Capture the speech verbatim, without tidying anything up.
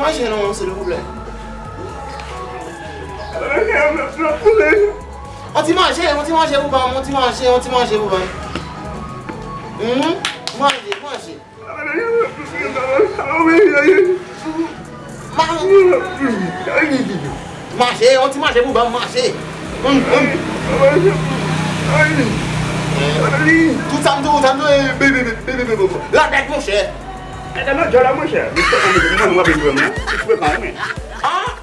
Manje non, silvouplè. On ti manje, on ti manje pou ban m, on ti manje, on ti manje pou ban m. Mhm. Manje, manje. Ma-, manje, on ti manje pou ban m, manje. Mm, mm. Tout sa m tou, sa m tou, eh, bebe, bebe, bebe, bebe. La dèt, monchè. E, nan djòl la, monchè. Mwen, mwen, mwen, mwen, mwen, mwen. Ou fè pa, mwen. Ah?